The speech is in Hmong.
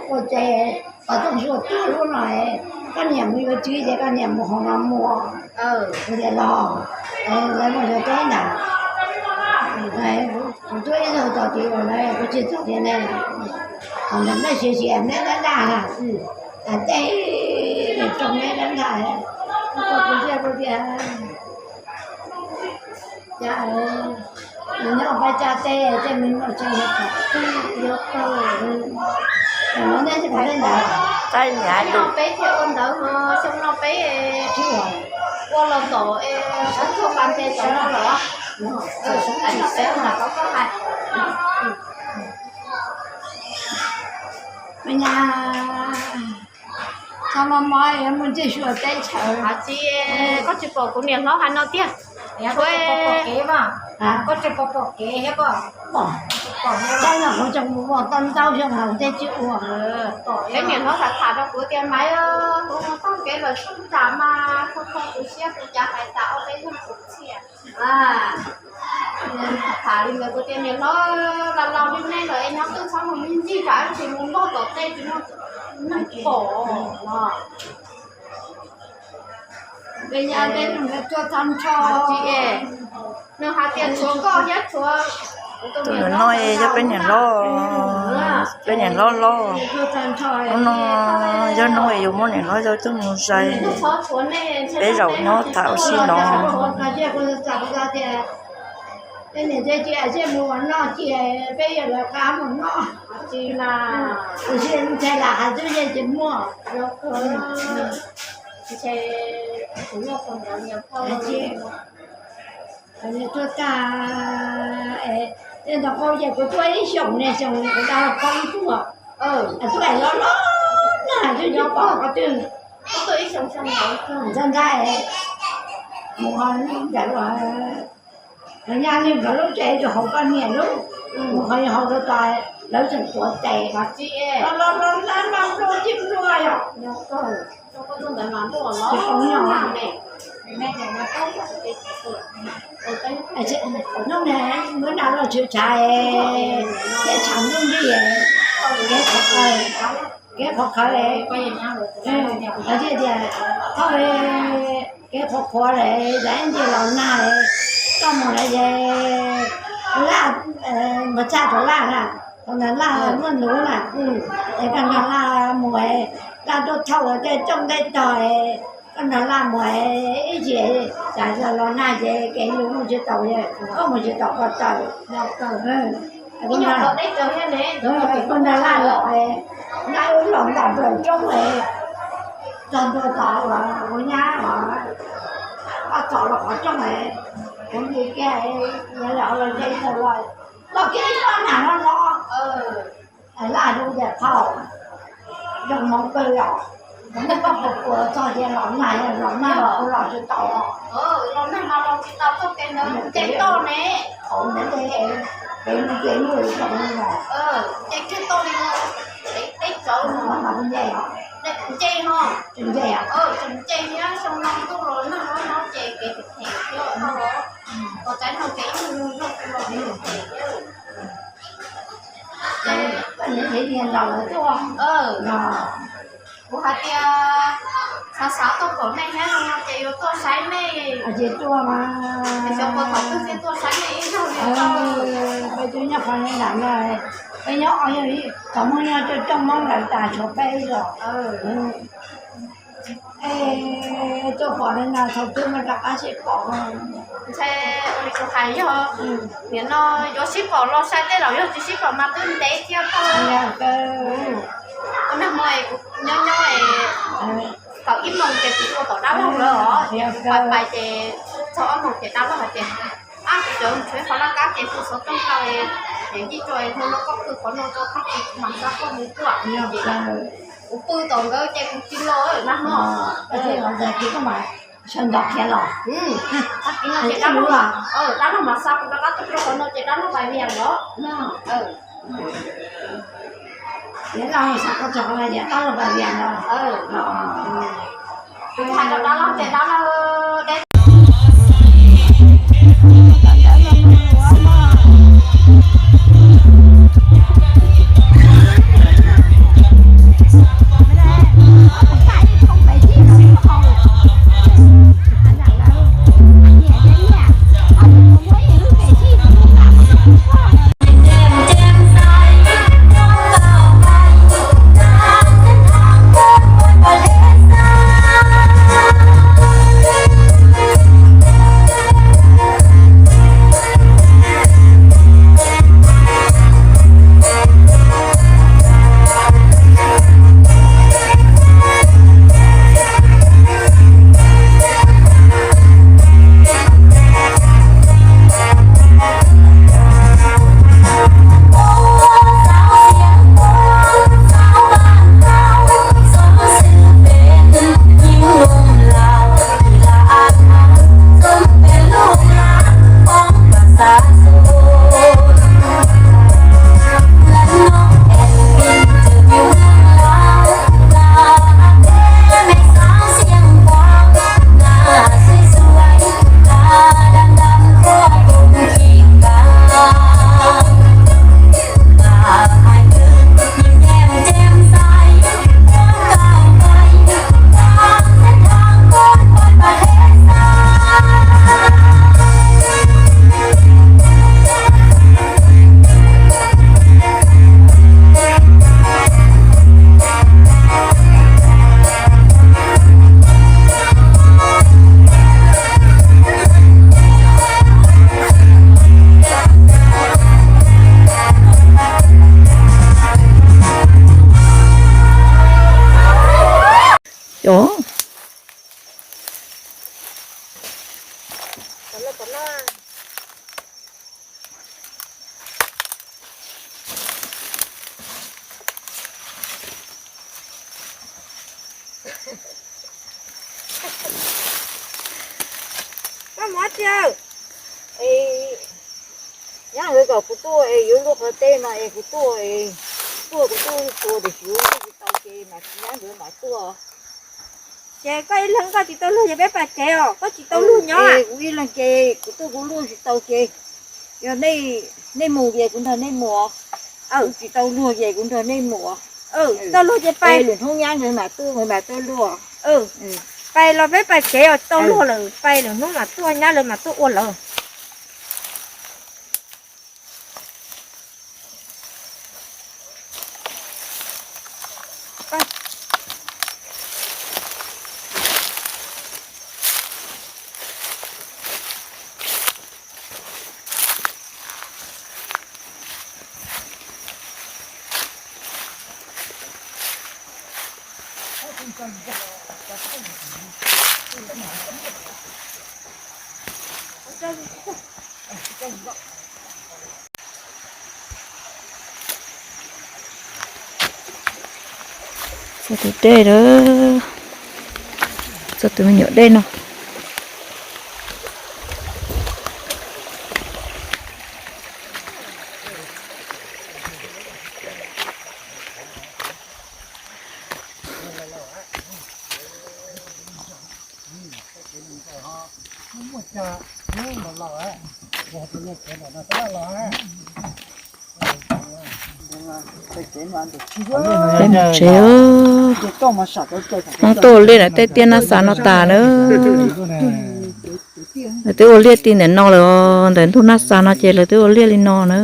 Ua ces pom Tooj Xua tuag lub no, koj niam mus yuav tswv ces koj niam mus hauv no muag. Kuv tias los, lawv mus yuav teb ntawd. Kuv tuaj ib zaug txog tid lawm, kuv tsis txog tiag ne. Thaum ntawd neb siav siav neb dab daj, ntej nws tsoo neb dab daj, kuv thiaj kuv tias, cas nws nyob pab caj teb tej me nyuam tseem yuav qhov twg yuav qhov, nws muab neb tsis qhov tej ntawd. Peb thiaj ua ntawd ho xyoo no peb ua los tom es sawv txog pas ntes tom no los, peb ua ntawm qhov koj hais. Me nyuam, txhob mob mob, yuav mus ncig xyuas teb chaws. Koj tsis pom kuv niam hlob hais no tiag. Koj tsis pom kev thiab koj? Pom, tab no kuv tseem mus ua tau ntau xyoo los ntshe tsis ua. Peb niam hlob tham tham rau kuv tias, Maiv, kuv mus taug kev lawm sub nram mas kho kho kuv siab kuv cas hais tas ob peb leeg kuv txhiaj. Tham li ntawd kuv tias, Niam hlob, laus laus li nej lawm es nyob twb txhob mus ncig tsam tsis mus npog tom tej tsis muaj neeg pom no. Nws hais tias tshuav koj thiab tshuav tus niam no yog peb niam hlob, peb niam hlob hlob. Hnub no yog hnub es yus muab niam hlob coj tuaj mus zais, peb zaum nyob tham ua si no. Peb niam tsev cia seb mus ua noj ces peb yuav lawv qab mus noj. Tab sis ntshai lam hais xwb yeej tsis muaj. Tuaj tag, tej ntawd qau ces kuv tuaj ib xyoos niaj xyoo kuv tau poob tuaj, tuaj es loj loj na twb tsis pom qhov twg. Ntxhab ntxhab mus ho ntawd los, los nyaj nkawd lub tsev rau hauv poj niam lub, mus qhov hauv rau tod, lawv tseem tuav tes los los los los los nplua tib nplua yom. Hnub no muab nra loj tshwm tshav, kev tshav ntuj nrig, kev qhov qawv, kev qhov qhawv, lawv thiaj tias, thauj kev qhuav qhuav lawm, ib ntsis los nag, koj mus lawm ces laj, npawg txhaj rau laj na, thaum ntawd laj muaj nuv na, es koj nrog laj mus, laj tuaj thauj lawv tej rooj tej tog, koj nrog laj mus ib chim, tsam los nag ces kev lus mus tsis taus, koj mus tsis taus koj taw. Koj nrog laj los, nab wb los ntam plaws roob, txog ntua tod uas kuv nyab os, koj txog los qhov rooj, kuv nti kiag, los los nce tawm los, los kiag ib pab nag no no. Laj zoo tias, thauj, zoo hmoov kawg os, kuv muab koj puas puas txog tias los nag, los nag los kuv los tsis tau. Los nag mas los tsis tau, txoj kev ntawd nce toj ne. Hauv ntawd nce, kev mus kev mus tau li no. Nce kiag toj li no, teb tsaus no mas nce, nce no, tseem nce thiab, xyoo no ntuj los nag no no ces kev them them thiab, ua txaij no ces ib mus nug zog los kev them thiab. Kuv hais tias xav xav tuaj pom nej thiab no ces yuav tuaj saib nej. Xyov puas thaum twg thiaj tuaj saib nej ib zaug li. Peb twb nyob qhov nram no, peb nyob, thaum Hmoob nyob coob coob Hmoob lawv tas tshuav peb zos. Es tuaj pom li no thaum twg mas rov qab sib pom. Ntshai ua li kuv hais yog, nim no yuav sib pom los sai tej zaum, yog tsis sib pom mas twb ntev thiab tau. Ua nag hmo nyob nyob kaum ib moos ces kuv ua tom dab laug lawm os. Pais pais ces txog ob moos ces dab laug hais tias, ab, kuv cov tshuav qhov laj kab ces kuv xov tooj tau, ces ncig tso, hmo no koj khwv qhov no rau tag kis kuv mam xa koj mus tuaj. Kuv pw tom nkawd ces kuv tsis los nag hmo. Sawv ntxov khiav los. Tag kis no ces dab laug, dab laug mam xa kuv rov qab tuaj rau qhov no ces dab laug pais Vias los. Ces dab laug xa koj txog qhov no ces dab laug pais Vias los. Kuv hais rau dab laug ces dab laug de. Cov Koj muab tsi, es nyab nkawd kom kuv tuaj es yuav luaj qhov teb no es kuv tuaj, tuaj kuv tuaj txhua tiam sis yuav luaj tsis tau ces mas nyab nkawd mam tuaj. Ces koj ib leeg koj tsis tau luag ces peb pais tsev os, koj tsis tau luag nyob. Kuv ib leeg ces kuv tuaj kuv luaj tsis tau ces yog nej mus ces kuv nrog nej mus, kuv tsis tau luag ces kuv nrog nej mus. Tau luag ces pais, lwm hnub nyab nkawd mam tuaj nkawd mam tuaj luaj. Pais los peb pais tsev os, tau luag lawm pais lwm hnub mam tuaj nyab lawv mam tuaj ua lawm. Txog tus dej lawm, txog tus me nyuam dej no. Peb mus tsev, hmoob tuaj ua liaj ntawm tej tiaj nab xa no tas na. Lawv twb ua liaj ti ntawm no lawm, ntawm ntug nab xa no ces lawv twb ua liaj li no na.